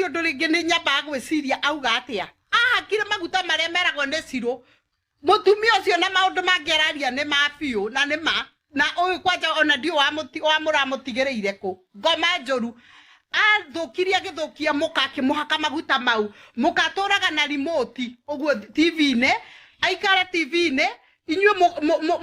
Angĩaria ũndũ rĩngĩ nĩ nyambaga gwĩciria auga atĩa. Ahakire maguta marĩa meragwo nĩ cirũ. Mũtumia ũcio na maũndũ mangĩ araria nĩ ma biũ na nĩ ma na ũyũ kwanja ona ndiũ wamũramũtigĩrĩire kũ ngoma njũru athũkirie agĩthũkia mũka akĩmũhaka maguta mau mũka atũraga na remote ũguo TV-inĩ aikare TV-inĩ inyuĩ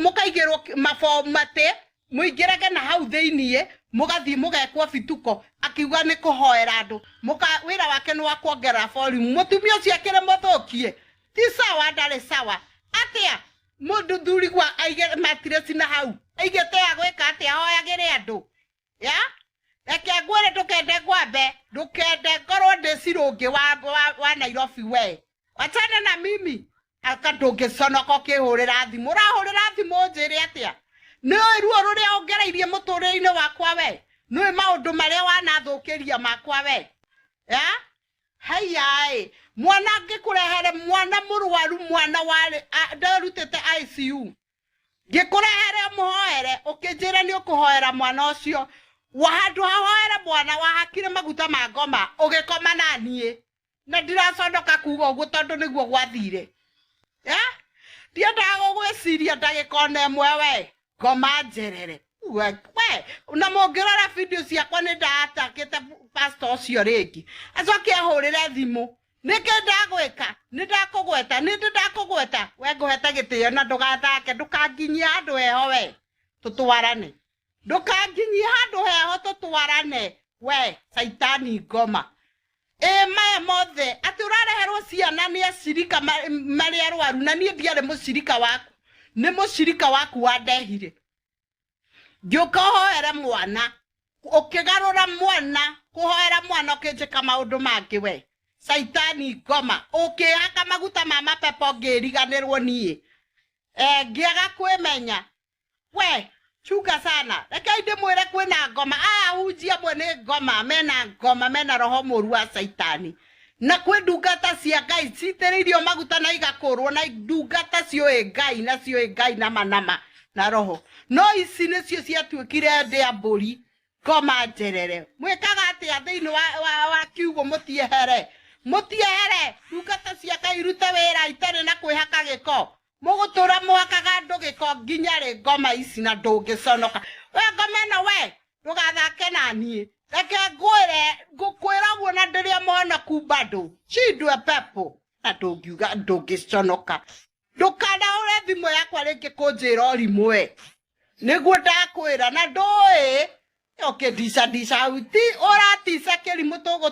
mũkaigĩrwo mabomatĩ Mũingĩrage na hau thĩiniĩ, mũgathiĩ mũgekwo bituko, akiuga nĩ kũhoera andũ. Mũka, wĩra wake nĩ wa kuongerera volume. Mũtumia ũcio akĩrĩ mũthũkie. Ti sawa, ndarĩ sawa. Atĩa? Mũndũ thurigua aige matiresi na hau. Aigĩte ya gwĩka atĩa? Ahoyagĩre andũ. Ya? Reke ngwĩre ndũkende ngwambe, ndũkende ngorwo ndĩ cirũngĩ wa, wa, wa Nairobi we. Wachana na mimi. Aka ndũngĩconoka ũkĩhũrĩra thimũ. Ũrahũrĩra thimũ ũnjĩre atĩa? Nĩũĩ ruo rũrĩa ũngereirie mũtũrĩre-inĩ wakwa we? Nĩũĩ maũndũ marĩa wanathũkĩria makwa we? Ya? Haiya-ĩ, mwana ngĩkũrehere mwana mũrwaru mwana warĩ nderutĩte ICU. Ngĩkũrehere ũmũhoere, ũkĩnjĩra nĩ ũkũhoera mwana ũcio. Handũ ha hoere mwana wahakire maguta ma ngoma ũgĩkoma na niĩ. Na ndiraconoka kuga ũguo tondũ nĩguo gwathire. Eh? Ndiendaga gũgwĩciria ndagĩka ona ĩmwe we. Ngoma njerere. We, we, na mũngĩrora video ciakwa nĩ ndatakĩte pastor ũcio rĩngĩ. Acoke ahũrĩre thimũ. Nĩkĩ ndagwĩka? Nĩ ndakũgweta? Nĩ ndĩ ndakũgweta? We ngũhete gĩtĩo na ndũgathake, ndũkanginyie handũ heho we, tũtwarane. Ndũkanginyie handũ heho tũtwarane we, caitani ngoma. Ĩ maya mothe atĩ ũrareherwo ciana nĩ acirika marĩ arwaru na niĩ ndiarĩ mũcirika waku, nĩ mũcirika waku wandehire. Ngĩũka ũhoere mwana, ũkĩgarũra mwana, kũhoera mwana ũkĩnjĩka maũndũ mangĩ we. Caitani ngoma, ũkĩhaka maguta ma mapepo ngĩriganĩrwo niĩ. Eh, ngĩaga kwĩmenya. We, chunga sana. Rekei ndĩmwĩre kwĩna ngoma. Aya ahunjia amwe nĩ ngoma, mena ngoma, mena roho mũru wa caitani. Na kwĩ ndungata cia Ngai citĩrĩirio maguta na igakũrwo na ndungata ciũĩ Ngai na ciũĩ Ngai nama nama na roho. No ici nĩcio ciatuĩkire ndĩa mbũri ngoma njerere. Mwĩkaga atĩa thĩinĩ wa, wa, wa kiugo mũtiehere? Mũtiehere ndungata cia Ngai irute wĩra itarĩ na kwĩhaka gĩko. Mũgũtũra mũhakaga andũ gĩko nginya rĩ ngoma ici na ndũngĩconoka. We ngoma ĩno we ndũgathake na niĩ. Reke ngwĩre ngũkwĩra ũguo na ndĩrĩ o mũhonoku bado. Shindwe pepo na ndũngiuga ndũngĩconoka. Ndũkanahũre thimũ yakwa rĩngĩ kũnjĩra ũrimũ we. Nĩguo ndakwĩra na ndũĩ ũkĩndica ndica hau ti ũratica kĩrimũ tũgũ.